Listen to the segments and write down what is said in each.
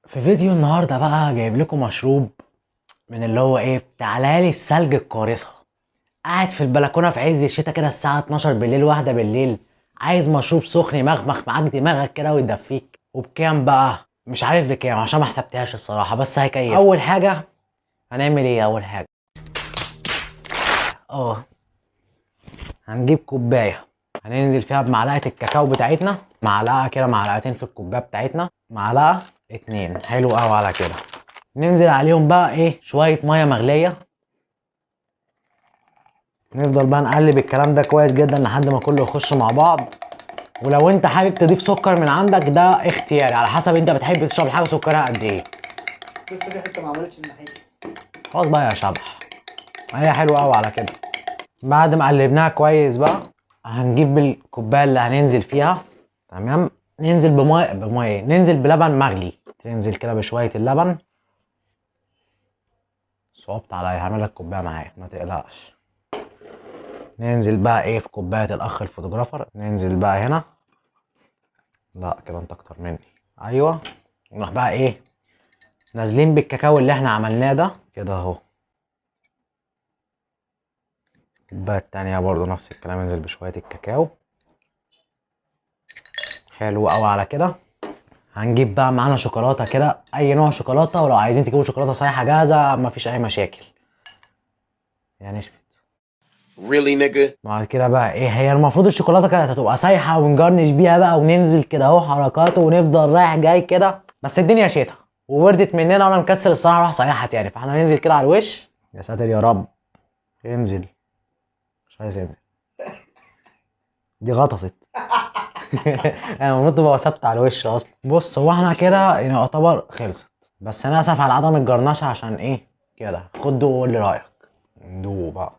في فيديو النهارده بقى جايب لكم مشروب من اللي هو ايه، بتاع ليالي الثلج القارصه. قاعد في البلكونه في عز الشتاء كده الساعة 12 بالليل، واحدة بالليل، عايز مشروب سخن يمخمخ معاك دماغك كده ويدفيك. وبكام بقى؟ مش عارف بكام عشان ما حسبتهاش الصراحه، بس هيكيف. اول حاجة هنعمل ايه؟ اول حاجة هنجيب كوباية هننزل فيها بمعلقه الكاكاو بتاعتنا، معلقه كده، معلقتين في الكوباية بتاعتنا، معلقه اتنين، حلو قوي على كده. ننزل عليهم بقى ايه؟ شوية مية مغليه. نفضل بقى نقلب الكلام ده كويس جدا لحد ما كله يخش مع بعض. ولو انت حابب تضيف سكر من عندك ده اختياري، على حسب انت بتحب تشرب الحاجة سكرها قد ايه. لسه في حتة ما عملتش الناحية. خلاص بقى يا شبح، هي حلوة قوي على كده. بعد ما قلبناها كويس بقى هنجيب الكوباية اللي هننزل فيها، تمام؟ ننزل بميه، بميه، ننزل بلبن مغلي، تنزل كده بشوية اللبن. صعبت عليا، هعمل لك كوباية معايا ما تقلقش. ننزل بقى ايه في كوباية الاخ ال photographer، ننزل بقى هنا، لا كده انت اكتر مني، ايوه. نروح بقى ايه نازلين بالكاكاو اللي احنا عملناه ده كده اهو. الكوباية التانية برضو نفس الكلام، انزل بشوية الكاكاو، حلو قوي على كده. هنجيب بقى معانا شوكولاتة كده، اي نوع شوكولاتة، ولو عايزين تجيبوا شوكولاتة صحيحه جاهزة مفيش اي مشاكل. يعني نشفت. Really, nigga? بعد كده بقى ايه، هي المفروض الشوكولاتة كانت هتبقى سايحه ونجرنش بيها بقى وننزل كده اهو حركات ونفضل رايح جاي كده، بس الدنيا شتا ووردت مننا وانا مكسل الصراحة اروح صيحها تاني، فاحنا هننزل كده على الوش. يا ساتر يا رب، انزل، مش عايز انزل، دي غطست. انا المفروض تبقى ثابتة على الوش اصلا. بص هو احنا كده يعني يعتبر خلصت، بس انا اسف على عدم الجرنشه عشان ايه كده. خد دوق وقول لي رايك. ندوق بقى.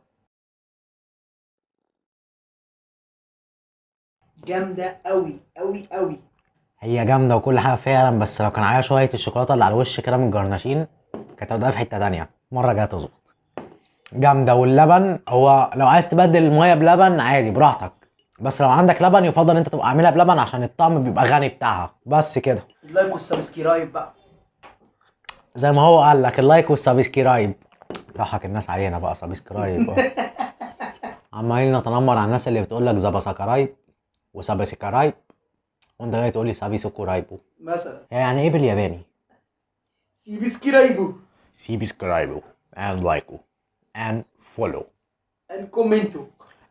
جامدة قوي قوي قوي. هي جامدة وكل حاجة فعلا، بس لو كان عليها شوية الشوكولاتة اللي على الوش كده من الجرنشين كانت هتبقى في حتة تانية. المرة الجاية تظبط. جامدة. واللبن هو لو عايز تبدل المية بلبن عادي براحتك، بس لو عندك لبن يفضل انت تبقى عاملها بلبن عشان الطعم بيبقى غني بتاعها. بس كده. ال like وال subscribe بقى. زي ما هو قال لك ال like وال subscribe. ضحك الناس علينا بقى subscribe. عمالين نتنمر على الناس اللي بتقول لك زبسكرايب وسبسكرايب، وانت جاي تقول لي سابيسكرايبو مثلا. يعني ايه بالياباني؟ سيبسكرايبو. سيبسكرايبو and like and follow and كومنتو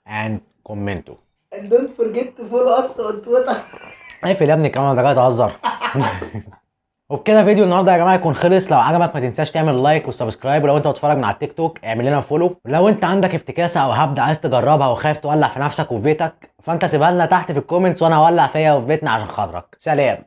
and commento and don't forget to follow us on Twitter. اقفل يا ابني الكاميرا، انت جاي تهزر. وبكده فيديو النهارده يا جماعة يكون خلص. لو عجبك ما تنساش تعمل like و subscribe، ولو انت بتتفرج من على التيك توك اعمل لنا follow. ولو انت عندك افتكاسه او هبده عايز تجربها وخايف تولع في نفسك وفي بيتك، فانت سيبها لنا تحت في ال comments وانا هولع فيا وفي بيتنا عشان خاطرك. سلام.